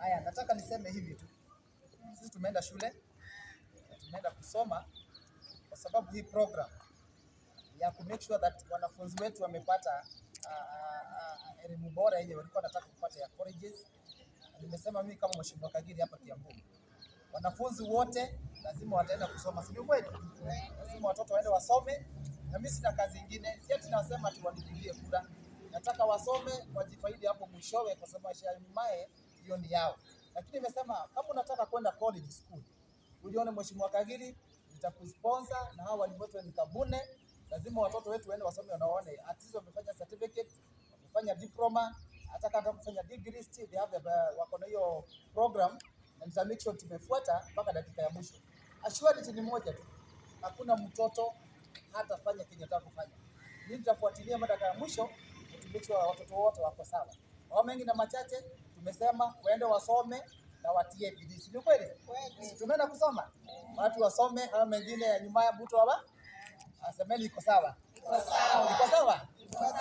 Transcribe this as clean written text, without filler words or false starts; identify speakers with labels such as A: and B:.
A: Haya, nataka niseme hivi tu, sisi tumeenda shule, tumeenda kusoma kwa sababu hii program ya ku make sure that wanafunzi wetu wamepata elimu bora yenye walikuwa wanataka kupata ya colleges. Na nimesema mimi kama Mheshimiwa Kagiri hapa Kiambu, wanafunzi wote lazima wataenda kusoma, si ndio kweli? Lazima watoto waende wasome, na mimi sina kazi ingine, si ati nasema ati wanipigie kura. Nataka wasome wajifaidi hapo mwishowe, kwa sababu maisha ya nyumaye hiyo ni yao. Lakini nimesema kama unataka kwenda college school, ulione Mheshimiwa Kagiri, nitakusponsor na hawa walimu wetu ni kabune. Lazima watoto wetu waende wasome, wanaone at least wamefanya certificate, wamefanya diploma, hata kama kufanya degree still they have the, wako na hiyo program, na nita make sure tumefuata mpaka dakika ya mwisho. Assurity ni moja tu, hakuna mtoto hatafanya kenye nataka kufanya. Mimi nitafuatilia mpaka dakika ya mwisho to make sure watoto wote wako sawa. Wao mengi na machache tumesema waende wasome na watie bidii, si ni kweli? Si tumeenda kusoma, watu wasome, hayo mengine ya nyuma ya mtu hawa asemeni iko sawa,
B: Iko sawa.
A: iko sawa.
B: Iko sawa.